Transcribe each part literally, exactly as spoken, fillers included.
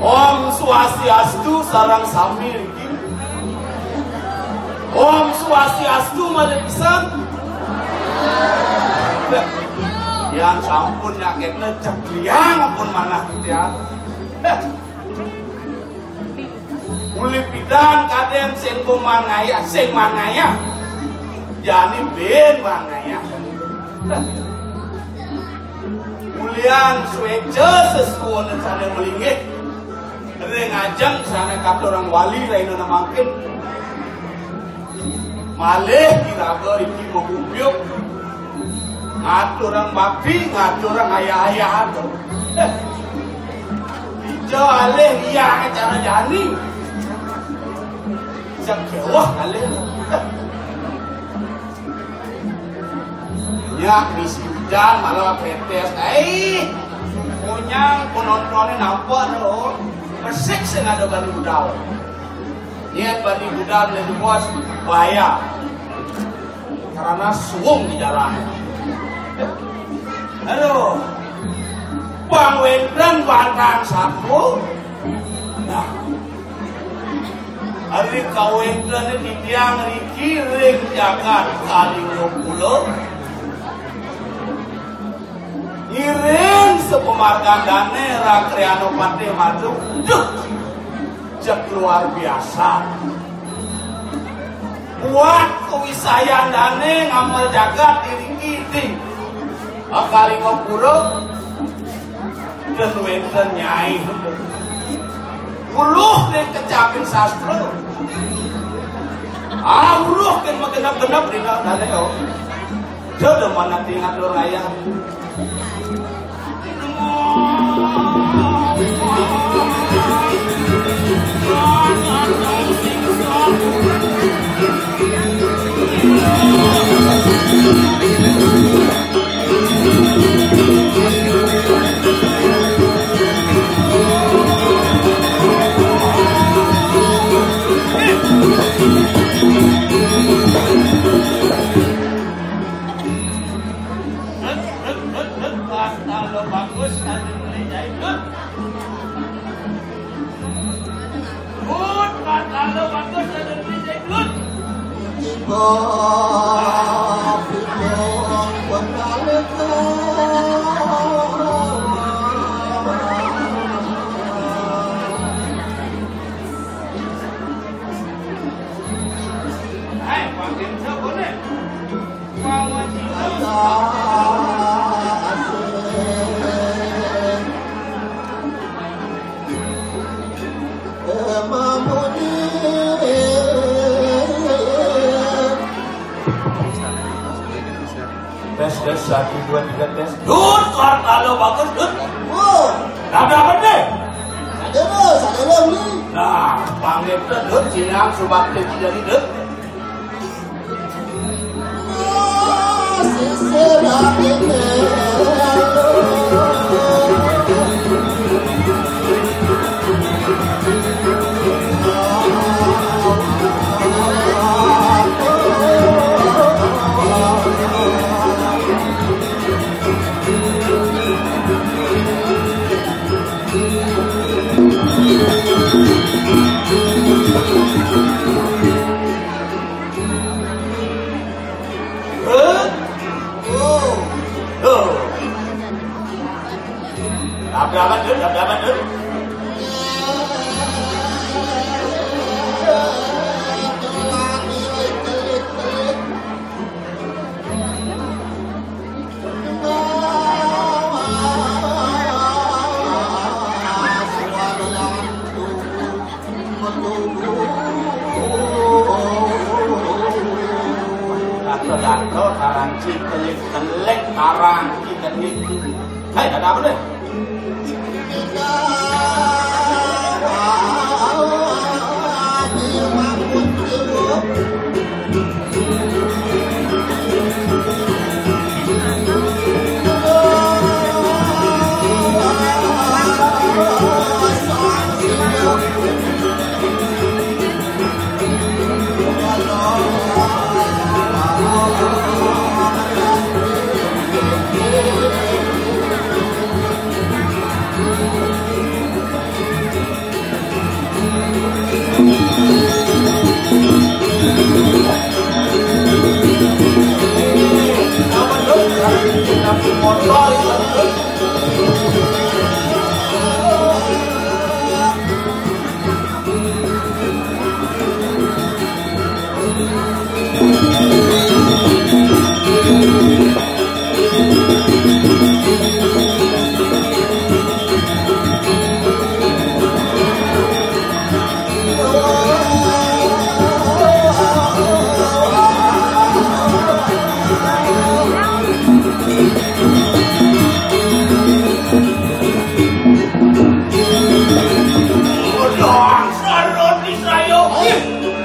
Om Swastiastu sareng sami niki. Om Swastiastu malih pisan. Yang sampun nyakitna cegliang pun manah titiang. Uli pidan kadén sing pun mangayah, sing mangayah. Jani bin mangayah. Ulian suéca sesuunan sané malinggih ring ajeng sané katurang wali rahina mangkin. Malih iraga iki mabubyuk ngaturang bakti, ngaturang ayah-ayahan. Dija alih iyang acara jani. Sing kéweh alih. Nyak misi ujan malah petes. Ai, kunyang penontonnya nampak lho. Resik sing ada bani budal. Niat bani budal lagi bos bayar. Karena suung di jalan. Aduh. Bang Wendran bantang satu. Nah. Ari kawéntenan titiang riki ring jagat Kalingapura. Ngiring sapamargandané Rakriana Patih Madu. Duh, cek luar biasa. Buat kawisayan dané ngamel jagat iriki di Kalingapura. Dan wénten nyai. Uluh ning kecapin sastra. Ah, uluh kan magenep-genep dina dané, oh. Dedemen ati ngatur ayah. Dut, dut, dut, dut, pas talo bagus, tadi mulai jahit, dut. Dut, pas talo bagus, tadi mulai jahit, dut. Hai, panggil siapa ni? Tes, tes, satu, dua, tiga, tes. Dut, suara lo bagus, Dut. Wow. Ada apa nih? Ada lo, ada lo ni. Nah, panggil tu, Dut, silang subak tu jadi, Dut. Tabrakan, Dul, tabrakan, Dul. Gatel-gatel, tarangki, telik-telik, tarangki, telik. Hei, ada apa deh?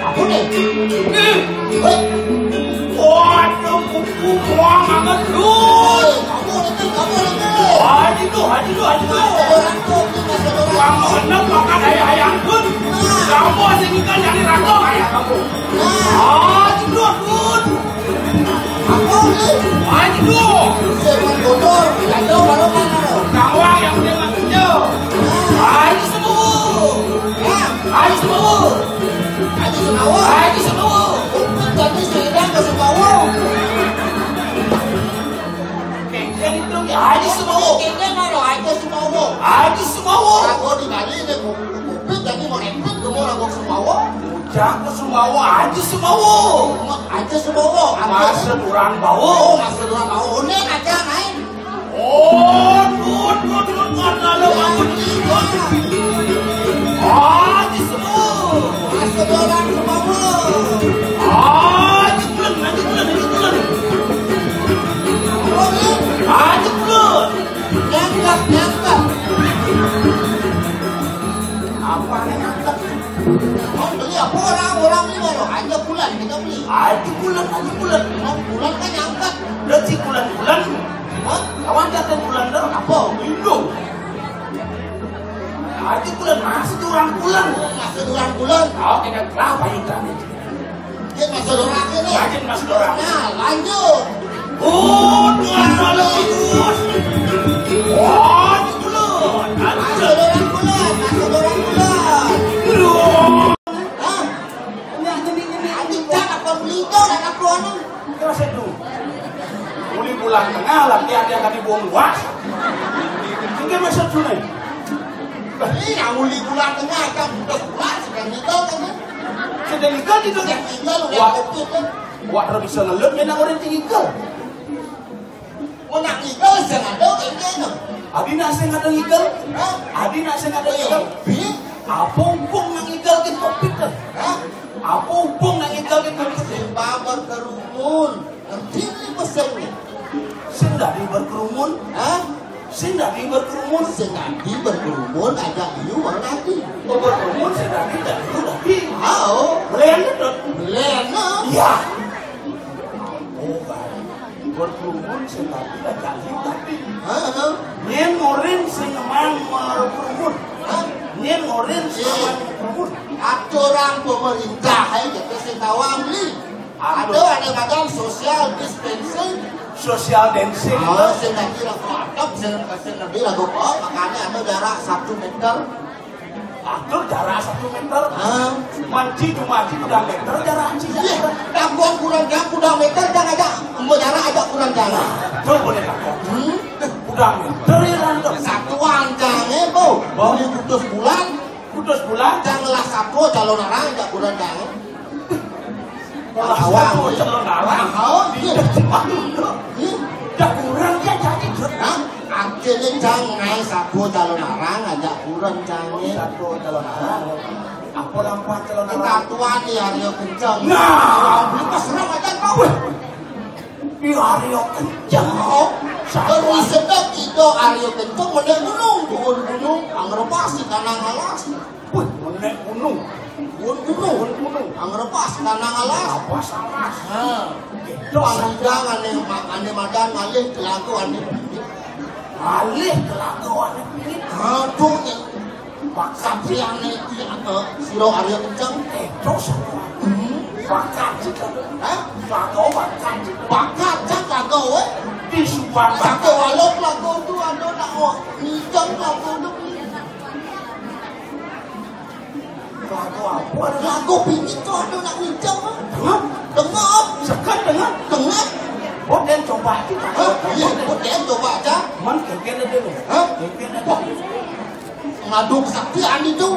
Apa ni? Eh. Hei. Waduh, kuku muang banget, Dul. Hei, kamu ni, kamu ni. Haji tu, Haji tu, Haji tu. Orang tu, ni masa orang. Kamu hendak makan ayah-ayah, Dul. Nah. Kamu asyik ikan dari rantau ayah kamu. Nah. Haji tu, Dul. Apa ni? Haji tu. Saya bukan bodoh. Tidak tahu kalau mana. Kawan yang dia maksudnya. Nah. Haji semua. Nah. Haji semua. Haji Sumawa. Haji Sumawa. Upit tadi sudah ke Sumawa. Kengkeng itu ya, Haji Sumawa. Kengkeng mana? Haji Sumawa. Haji Sumawa. Aku di Bali ni, Upit tadi mau empit, kamu orang Sumawa. Ujang ke Sumawa, Haji Sumawa. Haji Sumawa. Masa orang bawa. Oh, masa orang bawa. Ini aja main. Oh, dun, dun, dun, mata lo, bangun, dun. Haji semua. Masa orang ke bawah. Haji pulang, Haji pulang, Haji pulang. Haji pulang. Nyangkap, nyangkap. Apa yang nyangkap? Mau beli apa orang, orang ni baru aja pulang kita beli. Aja pulang, aja pulang. Mau pulang kan nyangkap. Awan datang bulan dah apa? Lindung. Aja bulan masih orang bulan. Masih orang bulan. Oh, kita kelapa itu. Dia masih orang ini. Lagi masih orang. Nah, lanjut. Oh, Tuhan, Tuhan. Oh, bulan. Masih orang bulan, masih orang bulan. Hah? Ini, ini, ini. Anjing, jangan apa melindung, anak buahnya. Terus itu. Uli bulan tengah lah, dia dia akan dibuang luas. Ini maksud sunai. Ini yang uli bulan tengah, kan udah bulan, sudah nikah, kan? Sudah nikah, itu. Sudah nikah, udah Wah. Covid, kan? Wah, terus bisa ngelut, ya, nak orang tinggi ke. Mau nak nikah, saya nggak tahu, kan, kan? Abi nak saya nggak ada nikah? Hah? Abi nak saya nggak ada nikah? Bi? Apa hukum nak nikah ke covid, kan? Hah? Apa hukum nak nikah ke covid? Sing babar kerumun. Ngerti ni pesan ni. Sing dadi berkerumun. Hah? Sing dadi berkerumun. Sing dadi berkerumun, ajak liu baru dadi. Oh, berkerumun, sing dadi, dadi, dadi. Hao. Belen, kan? Belen, ah. Ya. Oh, baik. Berkerumun, sing dadi, ajak liu dadi. Hah? Nyen murin sing ngemang berkerumun. Hah? Nyen murin sing ngemang berkerumun. Aturan pemerintah, eh, kita sing tawang beli. Ada, ada badan social distancing. Social dancing. Ah, sing nanti lagu adem, sing nanti lagu pop, makanya ada jarak satu meter. Aduh, jarak satu meter. Ah. Manci cuma di udah meter jarak anci. Iya, takut kurang jam, udah meter, jangan aja. Mau jarak aja kurang jarak. Tuh, boleh takut. Hmm? Udah meter ya, Rando. Satuan jangan, Bu. Bu. Ini putus bulan. Putus bulan. Janganlah satu calon orang, aja kurang jangan. Kalau awal, satu calon orang. Oh, iya. Tidak dipanggil. Hmm? Dah kurang dia jadi. Hah? Akhirnya jangan satu calon orang, aja kurang jangan. Satu calon orang. Apa lampuan calon orang? Kita tuan ya, Aryo Kenceng. Nah, beli pas serang aja kau. Weh. Di Aryo Kenceng. Oh, terus sedap itu Aryo Kenceng, mendek gunung, turun gunung, angger pasti tanah alas. Wih, menek gunung. Gun gunung. Gun gunung. Angger pas tanah alas. Apa salah? Ha. Itu panjang ane ma-, ane madan ngalih telaga ane pingit. Ngalih telaga ane pingit. Ha, tuh, ya. Bakat si ane, iya, eh, siro Aryo Kenceng. Eh, terus apa? Hmm. Bakat sih, kan? Hah? Telaga bakat sih. Bakat, cak telaga, weh. Di Subang. Satu waluk lagu tu ada nak, oh, ngijang lagu tu. Lagu apa? Lagu pingit tu ada nak ngijang, ah. Dengar. Dengar. Sekat dengar. Dengar. Buat dia coba aja. Hah? Iya, buat dia coba aja. Man, kengken aja lu. Hah? Kengken aja. Wah. Ngadu kesaktian itu.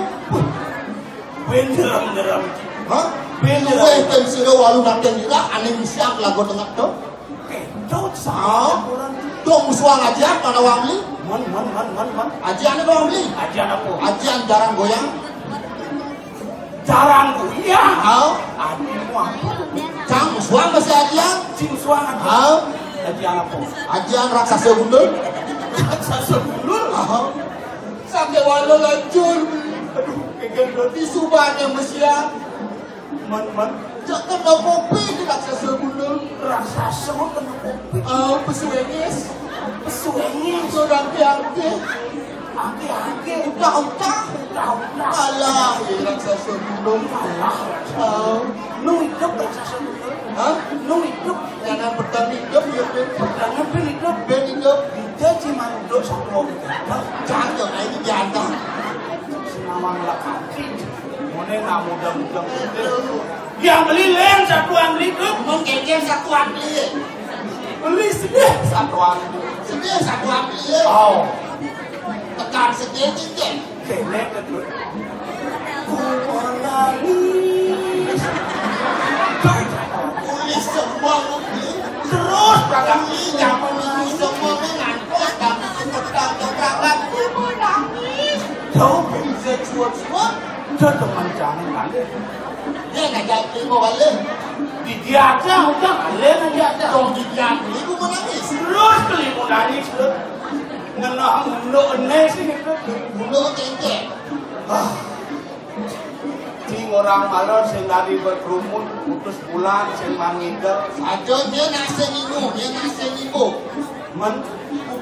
Beneran, beneran. Hah? Beneran. Weh, kan sira walu dateng ira, ane misiak lagu tengah tu. Kecut sama orang. Dong suang ajian mana wang beli? Man, man, man, man, man. Ajian apa wang beli? Ajian apa? Ajian jarang goyang. Jarang goyang? Hao. Aduh, wah. Cang suang masih ajian? Cing suang ajian. Hao. Ajian apa? Ajian raksasa gundul. Raksasa gundul? Hao. Sampai walau lancur. Aduh, kegang roti subahnya mesian. Man, man. Cak kena kopi di raksasa gundul. Raksasa kena kopi. Ah, pesuengis. Pesuengis. Orang ke angke. Angke, angke. Udah, udah. Udah, udah. Alah, ya raksasa gundul. Alah. Ah. Nu hidup raksasa gundul. Hah? Nu hidup. Jangan petang hidup, ya, Ben. Petang Ben hidup. Ben hidup. Dia cuma duduk satu orang. Jangan, ini diantar. Senawang lakati. Mone nak muda-muda. Yang beli len satuan beli tu. Menggeger satuan beli. Beli sedih satuan. Sedih satuan beli. Oh. Tekan sedih cincin. Kene ke tu. Ku menangis. Tulis semua beli. Terus belakang beli, jangan beli semua ni ngantuk, jangan ikut-ikut. Ku menangis. Tahu bisa cuat semua. Udah teman jangan balik. Dia ngajak terima balik. Di dia aja, udah balik aja aja. Dong di dia beli, ku menangis. Terus beli ku nangis tu. Ngena unduk ene sih gitu. Unduk kengkek. Ah. Cing orang malon sing dari berkerumun, putus bulan, sing mangidel. Saja dia nak sing ingu, dia nak sing ingu. Men?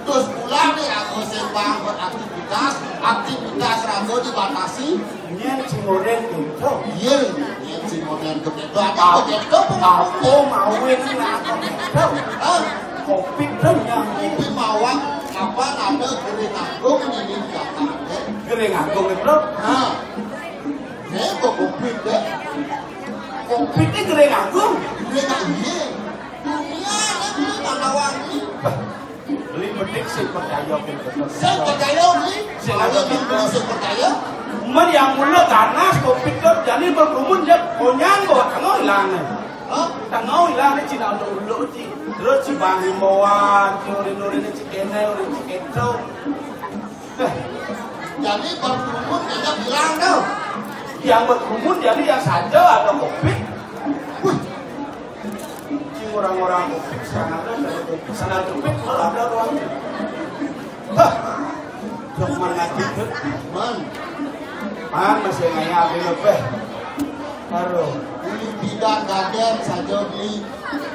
Terus pula nih, aku sing bang beraktivitas, aktivitas raga dibatasi. Nyén sing modén kéto. Iya, nyén sing modén kéto. Ada kéto apa? Apa mawin nak kéto? Hah? Covid to nyang. Covid mawon, kapan ada Gering Agung ini di Jakarta? Gering Agung itu? Nah. Saya kok Covid deh. Covid ini Gering Agung? Gering Agung, iya. Dunia ini dulu Tandawangi. Beli bedik sing percaya, Bli. Sing percaya, Bli? Sing ada, Bli, sing percaya. Cuman yang mula ganas, Covid to, jani berkerumun, dia konyang bawa tengah hilang. Hah? Tengah hilang, ini Cina uluk-uluk, Ci. Terus Ci Bang Himbauan, Ci Urin-Urin, Ci Kene, Urin Ci Keto. Eh, jadi berkerumun, dia bilang tuh. Yang berkerumun, jadi yang saja ada Covid. Wih, Cing orang-orang Covid, sana ada, sana Covid, malah ada orang. Hah, yang mana gitu? Man, man masih ngaya lebih. Aduh, ini tidak gaden saja, Bli.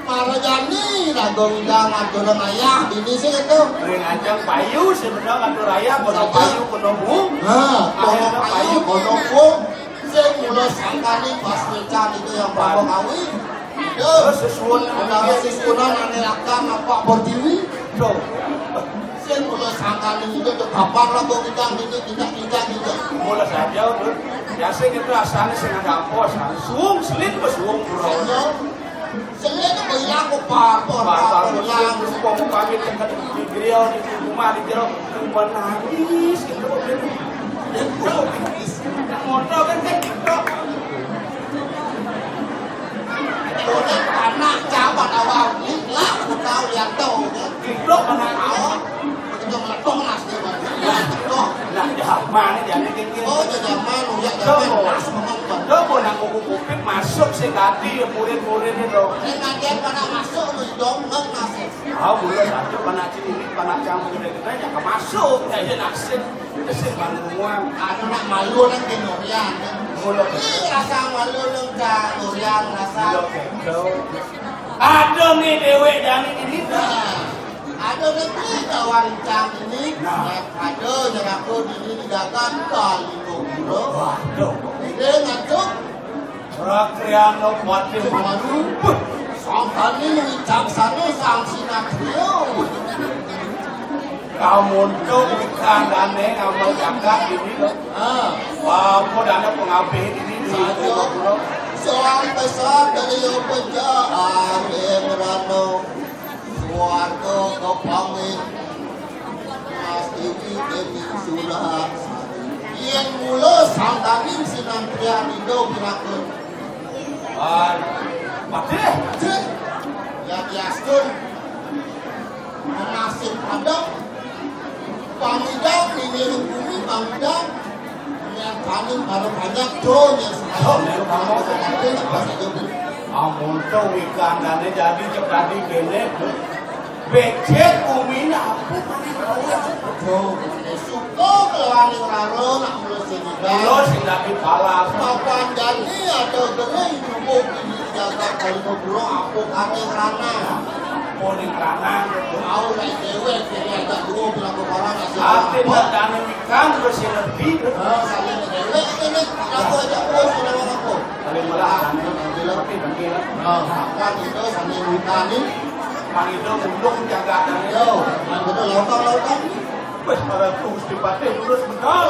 Para jani raga widang atur ayah ini sih itu. Ring ajang payu sebenarnya atur ayah, kono payu, kono bu. Nah, kono payu, kono bu. Sing mula sangkani pas wecan itu yang Prabu Kawi. Terus sesuwun utawi sesuwunan ane lakar napak pertiwi. Tuh. Sing mula sangkani itu tuh kapan lah kok kita gitu, kita, kita gitu. Mula saja, tuh. Biasa gitu asalnya sing ada apa, asal suwung selit, suwung pura. Sebenarnya tuh ilang kok parpor, parpor, parpor, ilang. Terus kok mau pamit ke di griya, di rumah, di jero, menangis gitu. Motor kan kayak gitu. Anak zaman awal, lah, aku tahu, lihat tuh. Gitu, mana tahu. Nah, zaman, ya, zaman, oh, ya, zaman, ya, zaman, pas memang. Coba nak buku Covid masuk sih tadi, ya, murid-murid itu. Ini kaget pada masuk, lu dong, nggak masuk. Ah, boleh saja, pada ciri, pada campur, udah kita, ya, masuk, kayak nasib. Itu sih, Bang, semua. Anu nak malu, nang di Nurian, kan? Boleh. Ih, rasa malu, nang, Kak, Nurian, rasa. Boleh, betul. Ada nih, dewek, jani ini, nah. Ada negeri kawan cang ini, nah. Ada neraka dini digagan kali tu, bro. Waduh. Dia ngantuk. Rakriano Patih Madu. Sangkani mengicang sana sang sinatrio. Kamu tu ikan dane ngamal jagat ini. Ah. Apa dana pengabih ini di Soal besar dari yang pecah, ah, merano. Keluarga kepamit. Mas Diki Dewi Surah. Yang mula sangkaning sinantria Indo Pinakun. Ah, Patih. Cik. Ya, diastun. Nasib padang. Pamidang, ini bumi, pamidang. Yang paling baru banyak tuh, yang sekarang. Amun to wikandane jadi cek tadi kene. Becek bumi apa? Tuh, suka kelawan raro nak mula sini. Mula sing dadi palas. Papan jani atau gering tubuh ini jagat kali mau pulang apa kane ranang. Apa ning ranang? Mau naik dewek, jadi agak dua bilang ke orang nasi. Ati ndak dane ikan bersinergi. Oh, saling dewek ini, aku aja bos, sudah apa? Saling melah, saling mengkilap, mengkilap. Oh, makan itu sambil hutan nih. Mang itu undung jaga dan yo, mang itu lautang-lautang. Wes, para tuh Gusti Patih lurus betul.